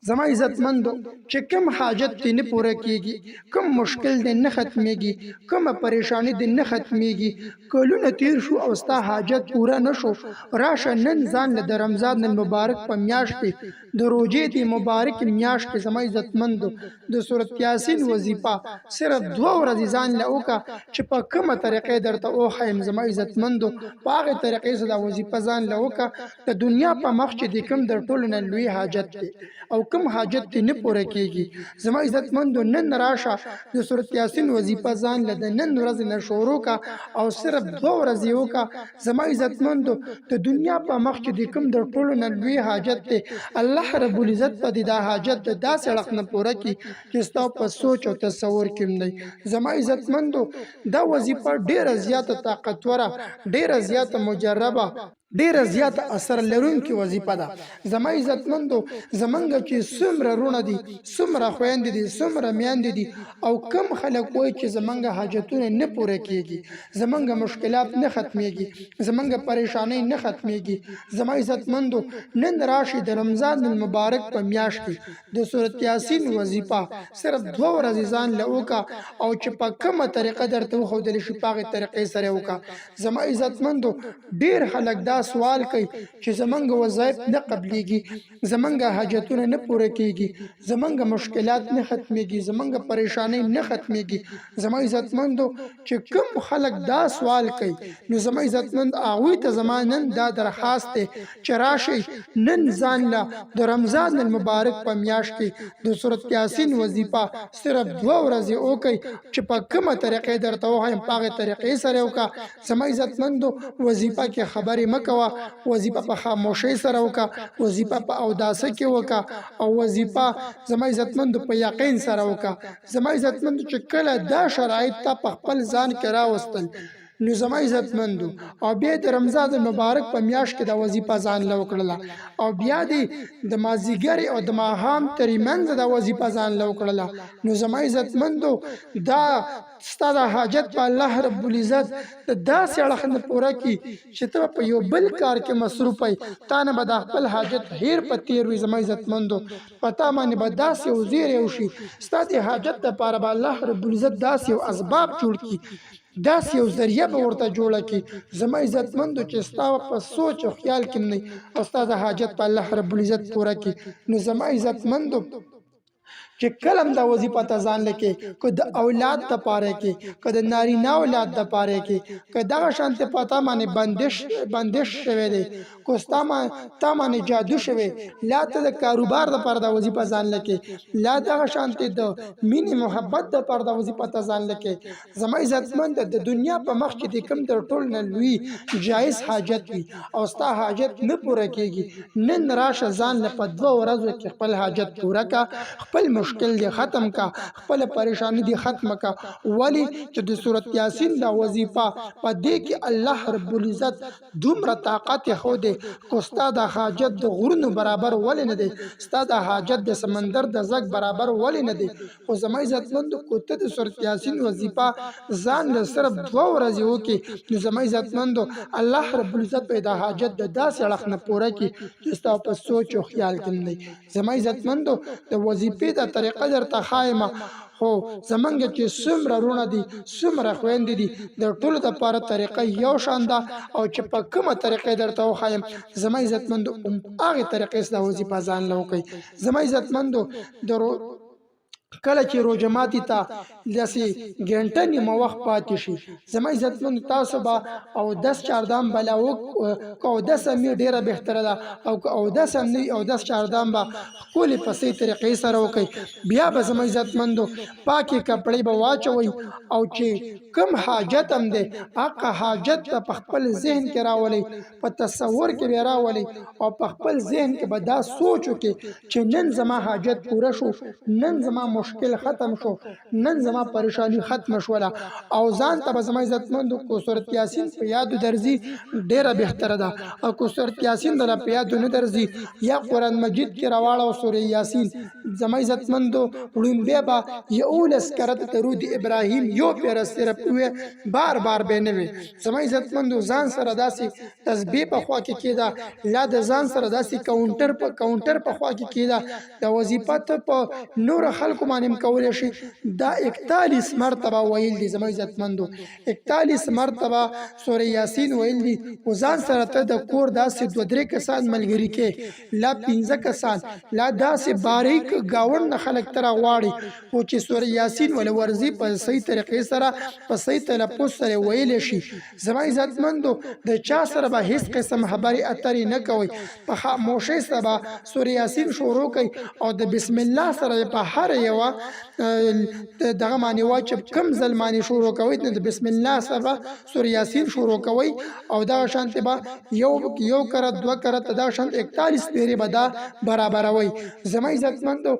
زما عزتمندو، چې کوم حاجت دې نه پوره کیږي، کوم مشکل دې نه ختمیږي، کومه پریشانی دې نه ختمیږي، کلونه تیر شو او ستا حاجت پوره نه شو، راشه نن ځان له د رمضان المبارک په میاشت کې، د روژې دې مبارکې میاشت کې، زما عزتمندو، د سورت یاسین وظیفه صرف 2 ورځې ځان له وکړه. چې په کومه طریقې درته وښایم، زما عزتمندو، په هغې طریقې سره دا وظیفه ځان له وکړه. د دنیا په مخ چې د کوم د ټولو نه لوی حاجت دی او کوم حاجت دی نه پوره کیږي، زما عزتمندو، نن راشه د سورت یاسین وظیفه ځان له د نن ورځې نه شروع کا او صرف 2 ورځې وکړه. زما عزتمندو، د دنیا په مخ چې د کوم د ټولو نه لوی حاجت دی، الله رب العزت په دې دا حاجت د داسې اړخ نه پوره کړي چې ستا په سوچ او تصور کې هم دی. زما عزتمندو، دا وظیفه ډیره زیاته طاقتوره، ډیره زیاته مجربه، ډیره زیاته اثر لرونکې وظیفه ده. زما عزتمندو، زمونږ چې څومره روڼه دي، څومره خویندې دي، څومره میندې دي او کم خلک وایي چې زمونږ حاجتونه نه پوره کیږي، زمونږ مشکلات نه ختمیږي، زمونږ پریشانۍ نه ختمیږي، زما عزتمندو، نن راشي د رمضان المبارک په میاشت کې د سورت یاسین وظیفه صرف 2 ورځې ځان له وکړه او چې په کومه طریقه درته وښودل شي، په هغې طریقې سره وکړه. زما عزتمندو، ډیر خلک دا سوال کوي چې زمونږ وظایف نه قبلیږي، زمونږ حاجتونه نه پوره کیږي، زمونږ مشکلات نه ختمیږي، زمونږ پریشانۍ نه ختمیږي. زما عزتمندو، چې کوم خلک دا سوال کوي، نو زما عزتمند، هغوی ته زما نن دا درخواست دی چې راشئ نن ځان له د رمضان المبارک په میاشت کې د سورت یاسین وظیفه صرف 2 ورځې وکړئ. چې په کومه طریقې درته وښایم، په هغې طریقې سره وکړه. زما عزتمندو، وظیفه کې خبرې مه کوه، وظیفه په خاموشۍ سره وکړه، وظیفه په اوداسه کې وکړه او وظیفه، زما عزتمندو، په یقین سره وکړه. زما عزتمندو، چې کله دا شرایط تا په خپل ځان کې راوستل، نو زما عزتمندو، او بیا د رمضان المبارک په میاشت کې د وظیفه ځان له وکړله او بیا دې د مازیګر او د ماښام ترمنځ د وظیفه ځان له وکړله، نو زما عزتمندو، دا ستا د حاجت په الله رب العزت د داسې اړخ نه پوره کړي چې ته په یو بل کار کې مصروف یې، تا نه به د خپل حاجت هیر په تیر وي. زما عزتمندو، په تا باندې به داسې یو زیری وشي، ستا د حاجت لپاره به الله رب العزت داسې یو اسباب جوړ کړي، داسې یو ذریعه به ورته جوړه کړي، زما عزتمندو، چې ستا په سوچ او خیال کې نه او ستا د حاجت په الله رب العزت پوره کړي. نو زما عزتمندو، چې کلم دا وظیفه ته ځان لکې، که د اولاد د پاره کې، که د نارینه اولاد د پاره کې، که دغه شانته پتا باندې بندش شوی دی، کو ستا ما تا باندې جادو شوی، لا ته د کاروبار د پاره د وظیفه ځان لکې، لا دغه شانته د مینې محبت د پاره د وظیفه ته ځان لکې، زما عزتمند، د دنیا په مخ کې د کوم تر ټولو نه لوی جایز حاجت وي او ستا حاجت نه پوره کیږي، نن راشه ځان له په 2 ورځو کې خپل حاجت پوره کا، خپل مشکل دې ختم کا، خپل پریشانی دې ختم کا. ولی چې د سورت یاسین دا وظیفه، په دې کې الله رب العزت دومره طاقت خو دی، کو ستا د حاجت د غرونو برابر ولې نه دی، ستا د حاجت د سمندر د زګ برابر ولې نه دی، خو زما عزتمندو، کو ته د سورت یاسین وظیفه ځان له صرف 2 ورځې وکړې، نو زما عزتمندو، الله رب العزت به د حاجت د داسې اړخ نه پوره کړي چې ستا په سوچ او خیال کې نه دی. زما عزتمندو، د وظیفې دا طریقه درته ښایم، خو زمونږ چې څومره وروڼه دي، څومره خویندې دي، د ټولو دپاره طریقه یو شان ده او چې په کومه طریقې درته وښایم، زما عزتمندو، هم هغې طریقې سره وظیفه ځان له وکړئ. زما عزتمندو، د کله چې روژه ماتي ته داسې ګنټه نیمه وخت پاتې شي، زما عزتمند، تاسو به اودس چاردام بلا که اودس هم وي ډېره بهتره ده او که اودس هم نه وي، اودس چاردام به ښکلې په صحیح طریقې سره وکړئ. بیا به، زما عزتمندو، پاکې کپړې به واچوئ او چې کوم حاجت هم دی، هغه حاجت ته په خپل ذهن کې راولئ، په تصور کې به راولئ او په خپل ذهن کې به دا سوچ وکړئ چې نن زما حاجت پوره شو، نن زما مشکل ختم شو، نن زما پریشانی ختم شوله. او ځان ته به زما عزتمندو کو سورت یاسین په یادو درځي، ډیره بهتره ده. او کو سورت یاسین دله په یادو نه درځي، یا قرآن مجید کې راواړه او سورة یاسین. زما عزتمندو، وړومبی به 11 کرته درود ابراهیم یو پیره صرف ووایې، بار بار به نه وي. زما عزتمندو، ځان سره داسې تسبیح په خوا کې کېده، لا د ځان سره داسې کاونټر په خوا کې کېده. دا وظیفه ته په نور خلکو باندې هم کولی شي. دا 41 مرتبه ویل دي زما عزتمندو، 41 مرتبه سوره یاسین ویل دي. خو ځان سره ته د کور داسې دوه درې کسان ملګري کې، لا پنځه کسان، لا داسې باریک ګاونډ نه خلک ته راغواړي، خو چې سوره یاسین ول ورځي په صحیح طریقې سره، په صحیح تلفظ سره ویلی شي. زما عزتمندو، د چا سره به هیڅ قسم خبرې اترې نه کوئ، په خاموشۍ سره به سوره یاسین شروع کوئ او د بسم الله سره په هر یوه دغه معنی وایي چې کوم ځل معنی شروع کوئ، نو د بسم الله سره به سوره یاسین شروع کوئ. او دغه شانتې به یو یو کرت، دوه کرت، دغه شان 41 پیرې به دا برابروئ زما عزتمندو.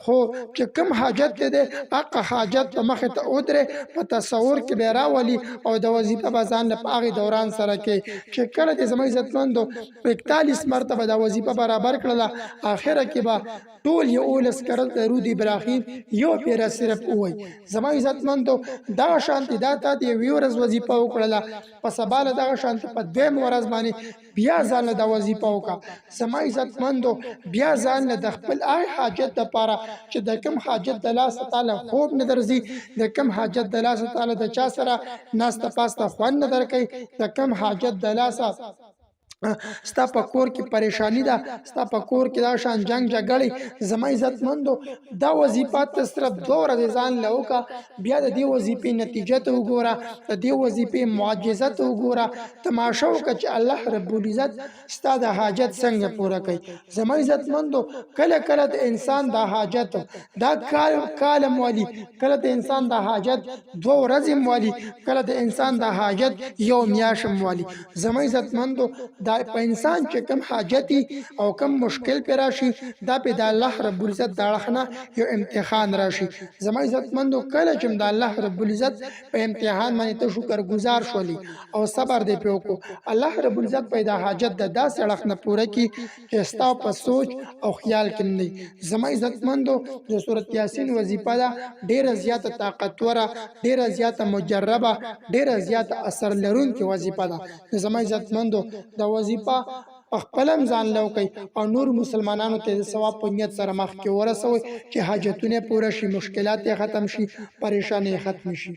خو چې کوم حاجت دی، هغه حاجت په مخې ته ودرې، په تصور کې به راولي او د وظیفه به ځان له په هغې دوران سره کې. چې کله دې زما عزتمندو 41 مرتبه دا وظیفه برابر کړله، آخره کې به ټول 11 کرت درود ابراهیم یو پیره صرف ووایي. زما عزتمندو، دغه شانتې دا تا د یوې ورځ وظیفه وکړله، په سبا له دغه شانتې په دویم ورځ باندې بیا ځان له دا وظیفه وکړه. زما عزتمندو، بیا ځان له د خپل هغه حاجت دپاره چې د کوم حاجت د لاسه تاله خوب نه درځي، د کوم حاجت د لاسه تاله د چا سره ناسته پاسته خوند نه درکوي، د کوم حاجت د لاسه ستا په کور کې پریشانی ده، ستا په کور کې دا شان جنگ جګړې، زما عزتمندو، دا وظیفه ته صرف دوه ورځې ځان له وکړه. بیا د دې وظیفې نتیجه ته وګوره، د دې وظیفې معجزه ته وګوره، تماشه وکړه چې الله رب العزت ستا د حاجت څنګه پوره کوي. زما عزتمندو، کله کله د انسان د حاجت دا کال کالم والی، کله د انسان د حاجت دوه ورځې والی، کله د انسان د حاجت یو میاشم والی. زما عزتمندو، دا په انسان چې کوم حاجتي او کوم مشکل پر راشي، دا په د الله رب العزت د اړخ نه یو امتحان راشي. زما عزتمندو، کله چې د الله رب العزت په امتحان باندې ته شکر ګزار شولې او صبر دې پې وکړو، الله رب العزت په دا حاجت د داسې اړخ نه پوره کړي چې ستا په سوچ او خیال کې نه. زما عزتمندو، د سورت یاسین وظیفه ده ډیره زیاته طاقتوره، ډیره زیاته مجربه، ډیره زیاته اثر لرونکې وظیفه ده. زما عزتمندو، دا وظیفه په خپل هم ځان له وکړئ او نور مسلمانانو ته د ثواب په نیت سره مخکې ورسوئ چې حاجتونه پوره شي، مشکلات یې ختم شي، پریشانۍ ختم شي.